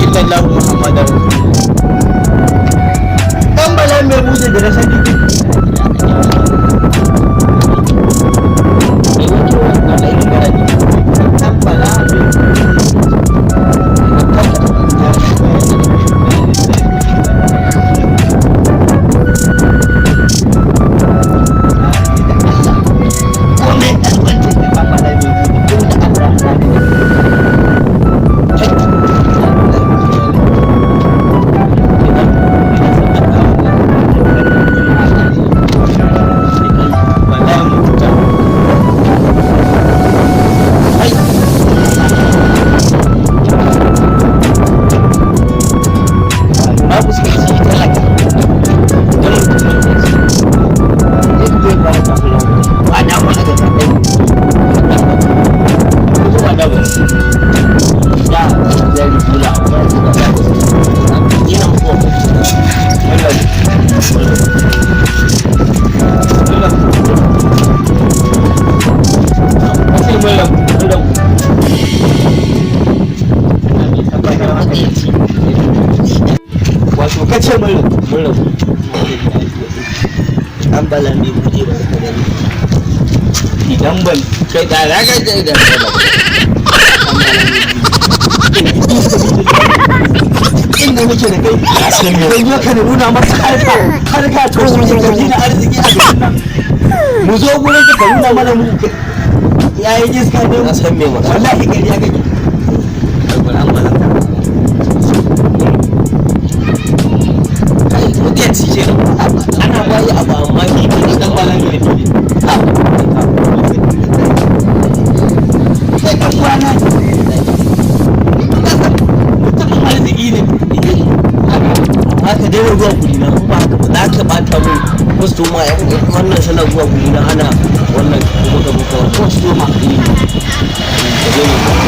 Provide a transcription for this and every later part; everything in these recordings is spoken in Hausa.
Illallah Muhammadar Dan Bala mai buɗe da na sani. Dan Bala mai komai ɗan da Dan Bala mai buɗe tun da Allah ya. Wato kace mun rabu. Dan Bala mai buɗe ba ka gani. Idan ban kai da raga da da inda muke da kai dan yau ka nuna masa harka harka to su ke gina arziki a garin nan, mu zo gurin ka nuna mana mu yayin iska ne. Na san me magana. Wallahi gari ya kake. Kai mutunci ke ana bayi abu, amma ni ne Dan Bala mai buɗe. Kai dan uwana ne, mutumin arziki ne. Amma ka daina zuwa guri na, in ba haka ba za ka bata mun kwastoma. Yan wannan suna zuwa guri na, ana wannan kuma ka buka wannan Kwastoma. Ka daina zuwa.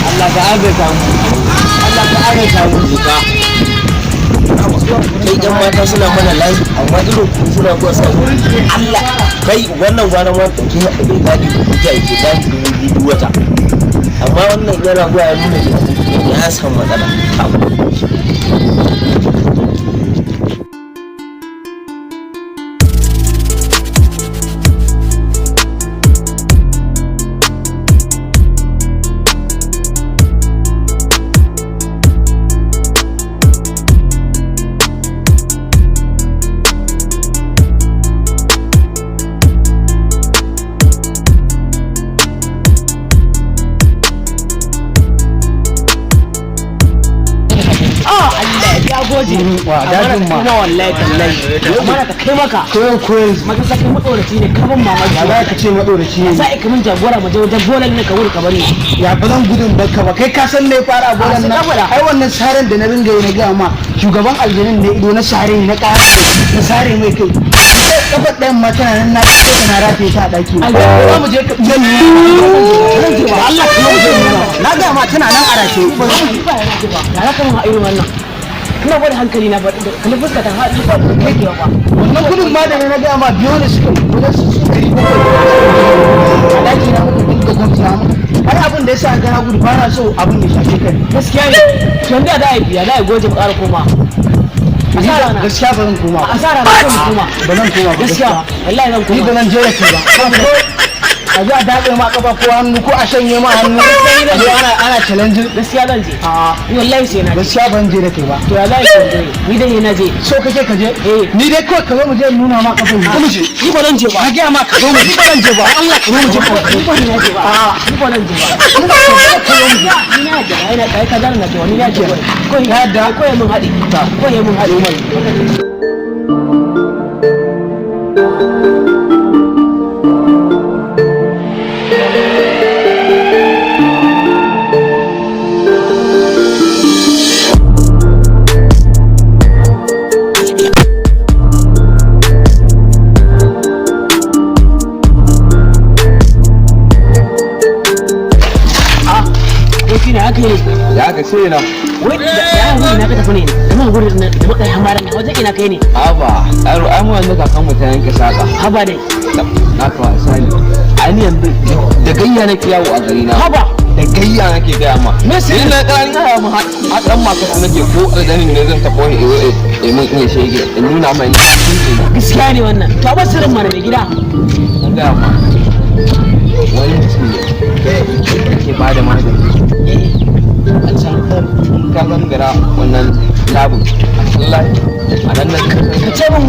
Allah ka agaza mu, Allah ka agaza mu. Zuka kai, yan mata suna mana layi, amma irin ku suna zuwa sa Allah. Kai wannan gwara ma ɗauke mai gadi ku kuta yake ba 2000 duk wata, amma wannan yana zuwa ya nuna ya samu matsala. Allah ya goje. Wa dajin ma. Kuma wallahi tallahi amma ka kai maka. Koyan koyan. Maka sakin matsoraci ne, kaban mamaki. Ya za ka ce matsoraci ne? Sai ka mun jagora mu je wajen bolan nan, ka wuri ka bari. Ya ba zan gudun baka ba? Kai ka san ne fara bolan A, nan. sai ka gwada. Ai wannan saran da na ringa yi, na gaya ma shugaban aljanin ne ido na sare ni, na ƙara na sare mai kai. Kafar ɗayan ma tana nan, na kai na rataye ta a ɗaki. Za mu je ka zan yi ba Allah ka mu je na gaya ma tana nan a rataye. Ba za mu ji ba yana ji ba ya za ka mun a irin wannan, ina gwada hankali na ba kalli fuska ta haɗu ba kai ke ba. Wannan gudun ma da na gaya ma biyo ne suka yi wajen su 700 a ɗaki na, muka dinga gwamna muka har abin da ya sa gana gudu, ba na so abin ya shafe ka ne. Gaskiya ne. To yanzu da ai biya da ai goje mu ƙara koma. Asara na. Gaskiya ba zan koma ba. Asara na ko mu koma. Ba zan koma ba. Gaskiya wallahi zan Ni ba koma. zan je da kai ba, a zo a daɗe ma kafa ko hannu ko a shanye ma hannu, a zo ana challenge. Gaskiya zan je. A. Ni wallahi sai na je. Gaskiya ban je da kai ba. To ya za a yi? Ni dai na je. So kake ka je? Eh. Ni dai kawai ka zo mu je in nuna ma kafin mu je. Ni ba zan je ba. Na gaya ma ka zo mu je. Ba zan je ba, Allah ka zo mu je. Ni ba na je ba. Ni ba zan je ba. In ba ka zo, ka zo mu je. Ni na da ai na kai ka zan na ce wani na je ko Ka yadda? Ko ya mun haɗi, ko ya mun haɗi mai. Ko shi ne haka ne? Ya ka ce na. Wai da ya gudu na ka tafi ne da muka gudu da muka yi hamara na wajen ina kai ne? Aba, yaro, ai mu yanzu kakan mu ta yanke saka. Haba dai. Na ka wasa ne. Ai ni yanzu da gayya nake yawo a gari na. Haba. Da gayya nake gaya ma. Me sirri? Ni na ƙaran yaya mu har ɗan masu nake ko aljanin ne zan taɓo ni in mun iya shege in nuna mai ni Gaskiya ne wannan. To a bar sirrin mana mai gida. Na gaya ma. Wani mutum ne ke ba da magani. A can in ka gangara wannan labin a can layi a nan nan Ka ce min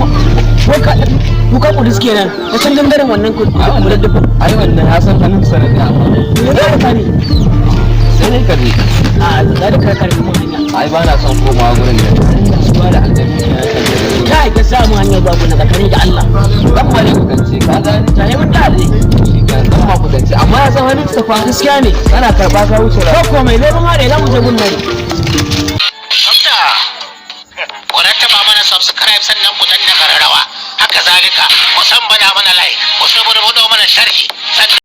wuka kudus kenan. Ka can gangaren wannan kududdufin. Ai wannan ya san hannun sa na gaya ma. Me za ka ne? Sai dai ka je. A za da karkar mun hanya. Ai ba na son komawa gurin da ba da aljanu ne na kan da Kai ka sa mu hanya babu na tsakani da Allah. Dan ma ne kutance ka gane. Tare mun da ne. Shi kenan, dan ma kutance amma ya san hannun sa fa. Gaskiya ne. Kana karɓa ka wuce Ko ko mai zai mun haɗe za mu je gun nan. Tsafta! Ku rattaba mana subscribe sannan ku danna kararrawa. Haka zalika, ku san bada mana like, ku saburbudo mana sharhi. Sannan